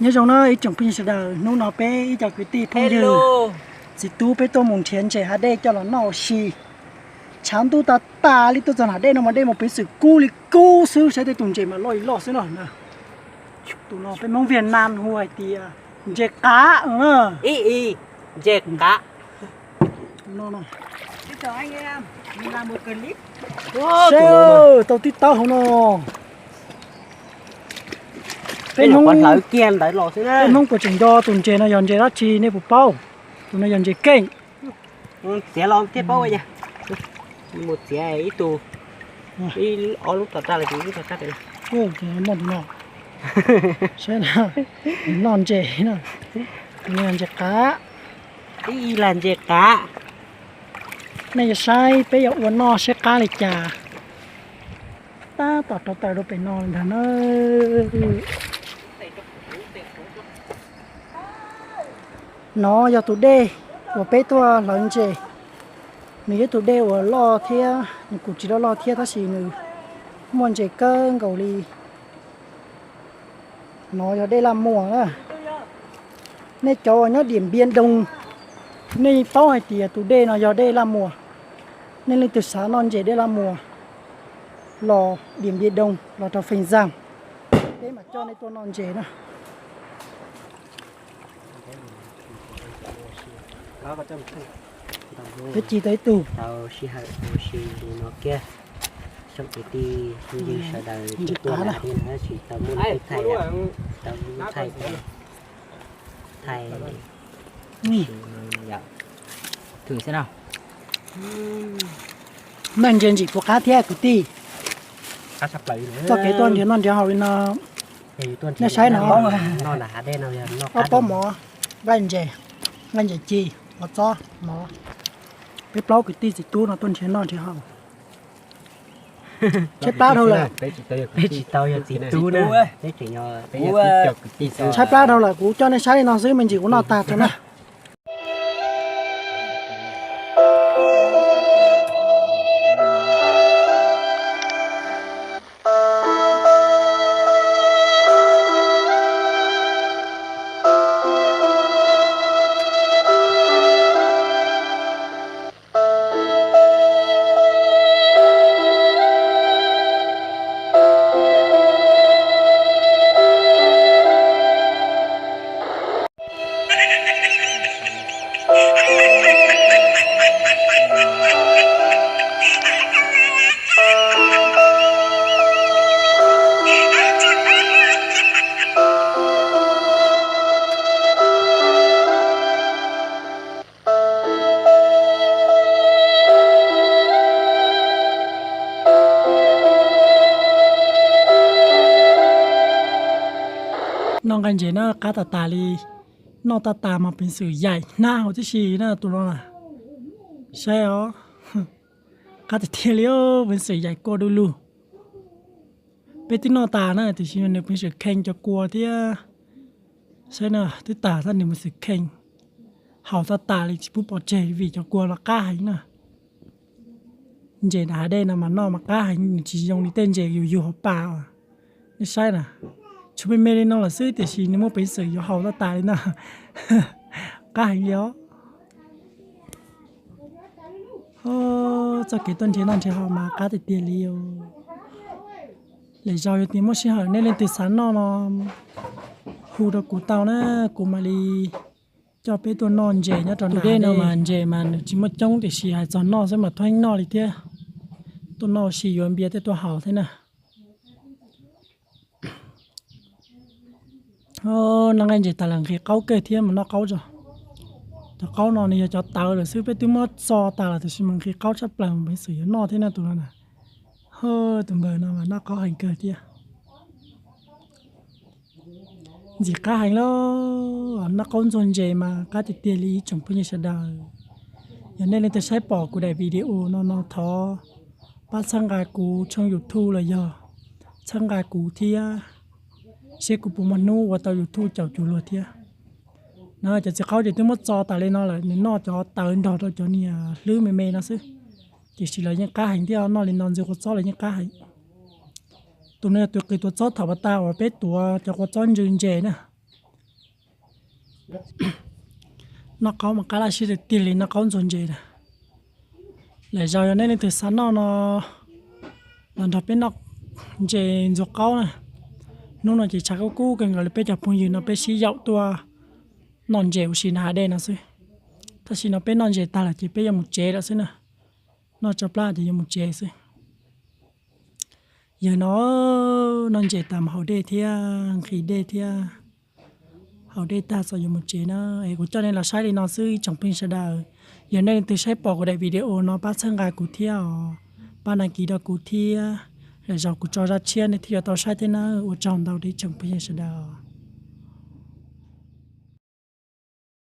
Nyob zoo na ib tsoom phooj ywg sawv daws, hnub no peb ib co kwv tij phooj ywg txiv tub peb tuaj mus nrhiav ntses hav dej coj los noj ua si. Tshav ntuj tas tas li, tuaj txog hav dej no mas dej mas peev xwm kub li kub xwb, saib tej tus ntses mas loj li loj xwb no na. Tus no peb Hmoob Việt Nam hu hais tias ntses qav na. Ntses qav. Seb, tau tib taub hauv no. Peb Hmoob, peb Hmoob puas tseem nco tus ntses no yog ntses dab tsi nej puas paub? Tus no yog ntses keej. Txiav los thiaj paub. Mus txiav ib tug, ib ob lub tom raj los ib tom raj pem no. Saib na, noj ntses na, tus no yog ntses qav. Ib ib lag ntses qav. Nej yuav saib peb yuav ua noj saib qab li cas. Tab tom rauv taws rau pem no ntag na. No yog tus dej uas peb tuaj hlawv ntses. Nws yog tus dej uas loj thiab nws kuj tsis loj loj thiab, tab sis nws muaj ntses kawg nkaus li. No yog dej Laj Muas na. Nej cov uas nyob Điện Biên Đông, nej paub hais tias tus dej no yog dej Laj Muas. Nej leej twg xav noj ntses dej Laj Muas los Điện Biên Đông los rau Pheej Xas, peb mam coj nej tuaj noj ntses na. Peb ci tau ib tug. Tau sij hawm ua si li no kiag, xyov kwv tij phooj ywg sawv daws ntses tuaj na, tsis tau muaj lub thaij, tau muaj lub thaij, thaij. Thwm xwb no. Noj ntses ntsim kuv qab thiab kwv tij. Txoj kev tuaj nrhiav noj nrhiav haus li no, nej saib no. Ob pob mov, nqaij ntses, nqaij ntses ci, mov txob, mov. Peb plaub kwv tij txiv tub no tuaj nrhiav noj nrhiav haus. Tshaib plab dhau lawm. Peb tsis tau yog txiv tub na, peb tseem yog, peb yog tib co kwv tij xwb. Tshaib plab dhau lawm, kuv coj nej saib li no xwb, me ntsis kuv noj tag tso na. Noj nqaij ntses na qab tas tas li. Noj tas tas mas peev xwm yaim hnab hauv tib si na tus no na. Saib os, qab tiag tiag li, peev xwm yaim kua du lug. Peb twb noj tas na tiam sis nws peev xwm kheej cov kua thiab. Saib na, twb tas tab nws peev xwm kheej. Haus tas tas li tsis pub pov tseg vim cov kua los qab heev na. Ntses nram hav dej no mas noj mas qab heev, nws tsis zoo li tej ntses yus yug hauv pas. Nej saib na, tshuav me me li no lawm xwb tiam sis nws muaj peev xwm yuav haus tas tas li no. Qab heev li os. Txoj kev tuaj nrhiav noj nrhiav haus mas qab tiag tiag li os. Lwm zaus yog tias muaj sij hawm nej leej twg xav noj no hu rau kuv tau na, kuv mam li coj peb tuaj noj ntses nyob rau nram dej no mas ntses mas nws tsis muaj coob tiam sis hais txog noj xwb mas thoob noj li thiab. Tuaj noj ua si yuav npias thiab tuaj haus thiab na. Noj nqaij ntses tas lawm nqhis qaub kawg thiab mas noj qaub tso. Cov qaub no nws yog cov tawv lawm xwb, peb twb muab txo tas lawm tiam sis mas nqhis qaub tshaj plaws mas peev xwm yuav noj thiab na tus no na. Tus npawg no mas noj qaub heev kawg thiab. Ntxim qab heev lauj, noj qaub ntxuag ntses mas qab tiag tiag li ib tsoom phooj ywg sawv daws. Yog nej leej twg saib pom kuv daim video no no thov pab txhawb nqa kuv tshooj YouTube los yog txhawb nqa kuv thiab, seb kuv puas muaj hnub ua tau YouTube caum cuag luag thiab. No cov txiv qaub ces twb muab txo tas li no lawm, nws noj cov tawv nrog rau cov niag hlwb me me no xwb. Tiam sis lawv yeej qab heev thiab, noj li no ntxwg kua txob lawv yeej qab heev. Tus no yog tus qws tuav txob thaum pas tas uas peb tuav cov kua txob ntsw ntses na. Noj qaub mas qab laj sib tiag tiag li, noj qaub ntxuag ntses na. Lawm zaus yog nej leej twg xav noj no los nrog peb noj ntses ntxuag qaub na. Hnub no ces tshav kub kub kawg nkaus li, peb cov phooj ywg no peb sib yaum tuaj noj ntses ua si nram hav dej no xwb. Tam sim no peb noj ntses tag lawm ces peb yuav mus tsev lawm xwb na. Noj tso plab ces yuav mus tsev xwb. Yawg no noj ntses tas mus haus dej thiab nqhis dej thiab. Haus dej tag txawm yuav mus tsev na. Es kuv coj nej los saib li no xwb ib tsoom phooj ywg sawv daws. Yog nej leej twg saib pom kuv daim video no pab txhawb nqa kuv thiab os, pab đăng ký rau kuv thiab. Lwm zaus kuv tso zaj tshiab nej thiaj yuav tau saib thiab na. Ua tsaug ntau rau ib tsoom phooj ywg sawv daws.